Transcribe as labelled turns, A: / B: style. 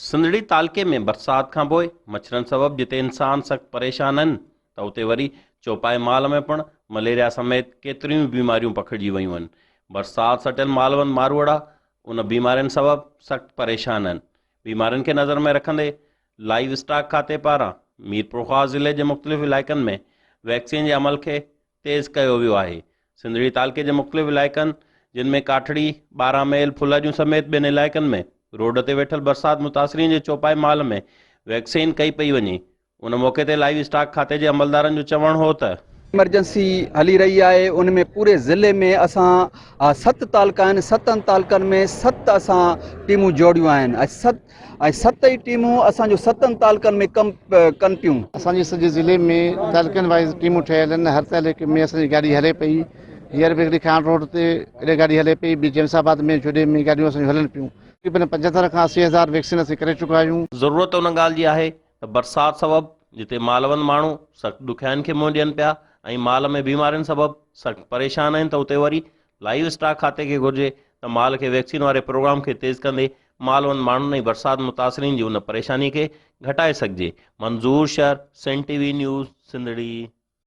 A: سنڌڙي تعلقي ۾ برسات کانپوء مڇرن سبب جتي انسان سخت پريشان آهن ته اتي وري چوپائي مال ۾ پڻ مليريا سميت ڪيتريون ئي بيماريون پکڙجي ويون آهن. برسات سٽيل مالوند ماروئڙا ان بيمارين سبب سخت پريشان آهن. بيمارين کي نظر ۾ رکندي لائيو اسٽاڪ کاتي پاران ميرپورخاص ضلعي جي مختلف علائقن ۾ ويڪسين جي عمل کي تيز ڪيو ويو آهي. سنڌڙي تعلقي جي مختلف علائقن جن ۾ ڪاٺڙي، 12 ميل، ڦلهڄون سميت ٻين علائقن ۾ روڊ تي ويٺل برسات متاثرين جي چوپائي مال ۾ ويڪسين ڪئي پئي وڃي. ان موقعي تي لائيو اسٽاڪ کاتي جي عملدارن جو چوڻ هو ته.
B: ايمرجنسي هلي رهي آهي ان ۾ پوري ضلعي ۾ اسان ست تعلقا آهن ستن تعلقن ۾ ست اسان ٽيمون جوڙيون آهن ۽ ست ۽ ست ئي ٽيمون اسان جو ستن تعلقن ۾ ڪم ڪن پيون.
C: اسان جي سڄي ضلعي ۾ تعلقن وائيز ٽيمون ٺهيل آهن هر تعلقي ۾ اسان جي گاڏي هلي پئي هينئر به هڪڙي خان روڊ تي هيڏي گاڏي هلي پئي ٻي جيمس آباد ۾ جوڏي ۾ گاڏيون اسان جون هلن پيون. تقريبن 75 کان 80 هزار ويڪسين اسين ڪري چڪا آهيون.
A: ضرورت ان ڳالهه جي آهي ته برسات سبب جتي مالوند ماڻهو سخت ڏکيائين کي منهن ڏين پيا ۽ مال ۾ بيمارين سبب سخت پريشان آهن ته اتي وري لائيو اسٽاڪ کاتي کي گهرجي ته مال کي ويڪسين واري پروگرام کي تيز ڪندي مالوند ماڻهن ۽ برسات متاثرين جي ان پريشاني کي گهٽائي سگهجي. Manzoor Shar, Sindh T V news, Sindhri.